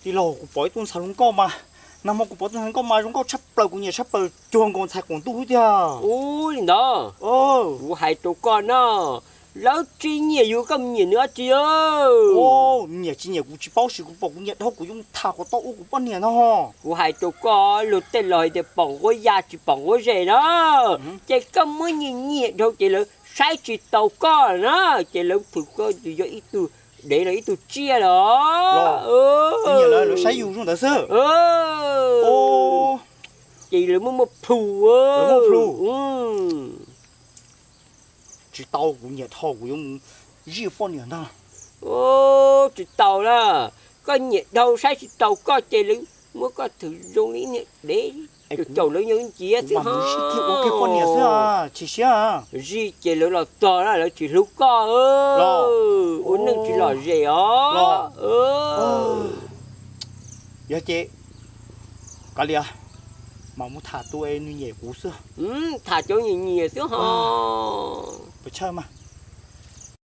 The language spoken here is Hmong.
Tij laug, kuv pom ib tug ntxhais hluas nkauj mas, nag hmo kuv pom tus ntxhais hluas nkauj mas zoo nkauj tshaj plaws, kuv nyiam tshaj plaws, cuag nkaus ntxhais quav ntuj thiab tiag. Ub, li ntawd, kuv hais rau koj no, lawv tsis nyiam yus, koj mus nyiam nws dab tsi? Nyiam tsis nyiam kuv tsis paub, tab sis kuv pom kuv nyiam dhau kuv yuav mus tham kom tau ua kuv poj niam no. Kuv hais rau koj, luag tej laus hais tias pom nquab ya tsis pom nquab zes na. Ces koj muab nyiam nyiam dhau ces lawv saib tsis taus koj na, ces lawv thwm koj yog ib tug dev los ib tug tsiaj los. Ces lawv muaj muaj plhu. Tsis tau, kuv nyiam dhau kuv yuav mus zij poj niam ntag. Tsis tau na, koj nyiam dhau saib tsis taus koj ces lawv muab koj thwm zoo li ib niag dev, caum lawv nyob nciav xwb ho. Zij ces lawv los txog na lawv tsis hlub koj, ua neej tsis lom zem os. Yog ces kav liam, mam mus tham tus es nws nyiam kuv xwb. Tham cov nyiam nyiam xwb ho. Pes tsawg mas?